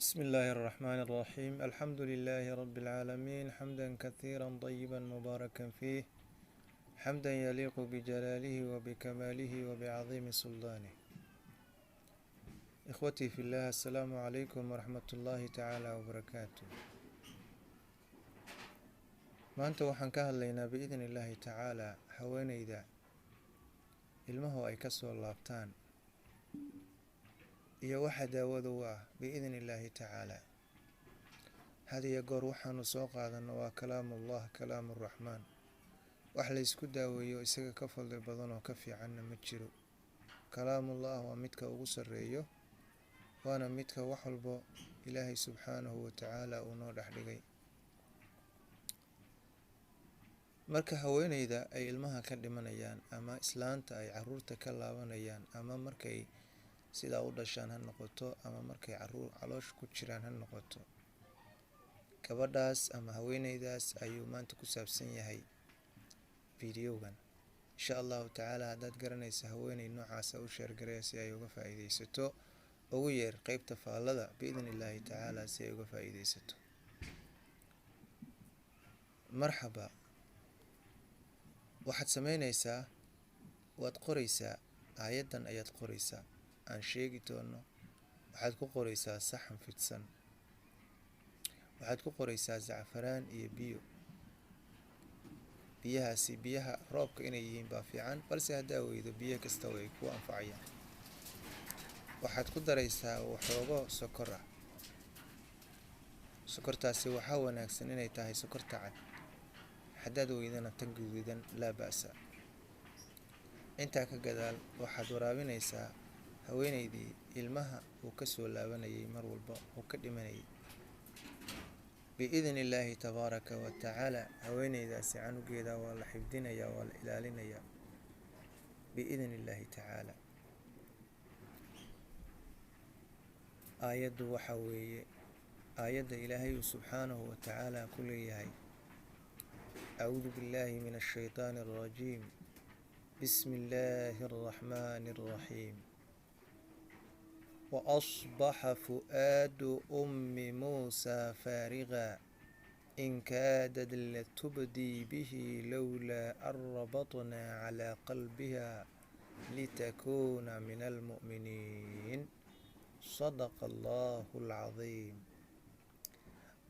بسم الله الرحمن الرحيم، الحمد لله رب العالمين، حمدا كثيرا طيبا مباركا فيه، حمدا يليق بجلاله وبكماله وبعظيم سلطانه. إخوتي في الله، السلام عليكم ورحمة الله تعالى وبركاته. Maanta waxaan ka hadlaynaa, biidni illaahi tacaala, haweeneyda ilmuhu ay ka soo laabtaan iyo waxa daawada u ah, biidni illaahi tacaala. Had iyo goor waxaanu soo qaadano waa kalaamullah, kalaamu raxmaan. Wax laysku daaweeyo isaga ka fadli badan oo ka fiicanna ma jiro. Kalaamullah waa midka ugu sarreeyo, waana midka wax walbo Ilaahay subxaanahu watacaala uu noo dhex dhigay. Marka haweeneyda ay ilmaha ka dhimanayaan ama islaanta ay caruurta ka laabanayaan, ama markay sidaa u dhashaan ha noqoto ama markay caruur caloosha ku jiraan ha noqoto, gabadhaas ama haweeneydaas ayuu maanta ku saabsan yahay videogan, insha Allahu tacaala. Haddaad garanaysa haweeney noocaasa, u share gareya si ay uga faa-iideysato. Ugu yeer qeybta faallada, biidni illaahi tacaala, si ay uga faa-iideysato. Marxaba. Waxaad sameyneysaa, waad qoreysaa aayaddan, ayaad qoreysaa aan sheegi doono. Waxaad ku qoreysaa saxan fidsan. Waxaad ku qoreysaa zacfaraan iyo biyo. Biyahaasi biyaha roobka inay yihiin baa fiican, balse haddaa weydo, biyo kasta way ku anfacayaan. Waxaad ku dareysaa waxoogo sokor ah. Sokortaasi waxaa wanaagsan inay tahay sokorta cad. Haddaad weydana, tan guduudan laa ba'sa. Intaa ka gadaal waxaad waraabinaysaa haweeneydii ilmaha uu ka soo laabanayay, mar walba uu ka dhimanayay. Biidni illaahi tabaaraka wa tacaala, haweeneydaasi canugeeda waa la xifdinayaa, waa la ilaalinayaa, biidni illaahi tacaala. Aayaddu waxaa weeye aayadda Ilaahay uu subxaanahu wa tacaala ku leeyahay: acuudu billahi min ashaytaani alrajiim, bismi illaahi alraxmaani alraxiim: وأصبح فؤاد أم موسى فارغا، إن كادت لتبدي به لولا أن ربطنا على قلبها لتكون من المؤمنين. صدق الله العظيم.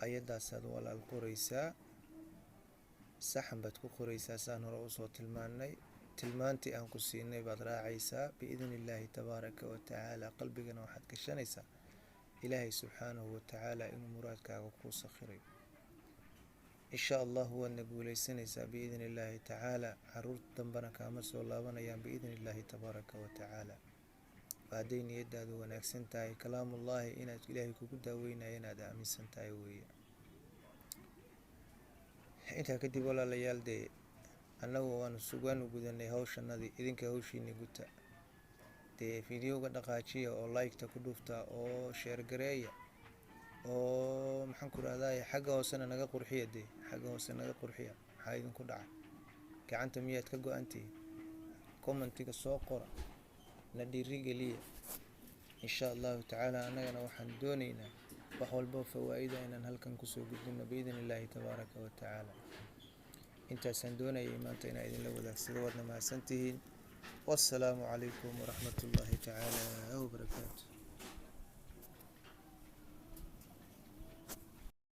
Ayadaasaad, walaal, qoreysaa. Saxan baad ku qoreysaa, saan hore usoo tilmaanay. Tilmaantii aan ku siinay baad raacaysaa, biidni illaahi tabaaraka wa tacaala. Qalbigana waxaad gashanaysaa Ilaahay subxaanahu wa tacaala inuu muraadkaaga kuu sakhiray, insha Allahu. Waadna guuleysanaysaa, biidni illaahi tacaala. Caruurta dambena kaama soo laabanayaan, biidni illaahi tabaaraka wa tacaala, hadday niyadaadu wanaagsan tahay, kalaamullaahi inaad Ilaahay kugu daaweynaya inaad aaminsan tahay weeye. Intaa kadib, walaalayaal, dee annagu waanu gudanay hawshanadii, idinka hawshiini guta. Dee videoga dhaqaajiya oo like-ta ku dhufta oo share gareeya oo, maxaan ku rahdaye, xagga hoosena naga qurxiya. Dee xagga hoose naga qurxiya. Maxaa idinku dhacay? Gacanta miyaad ka go-antihiin? Commentiga soo qora, na dhiirigeliya, insha Allahu tacaala. Annagana waxaan dooneynaa wax walbo fawaa'ida inaan halkan kusoo gudbino, biidni illaahi tabaaraka wa tacaala. Intaasaan doonayay maanta inaan idinla wadaagsado. Waadna mahadsantihiin. Wassalaamu calaykum waraxmat ullaahi tacaala wabarakaatu.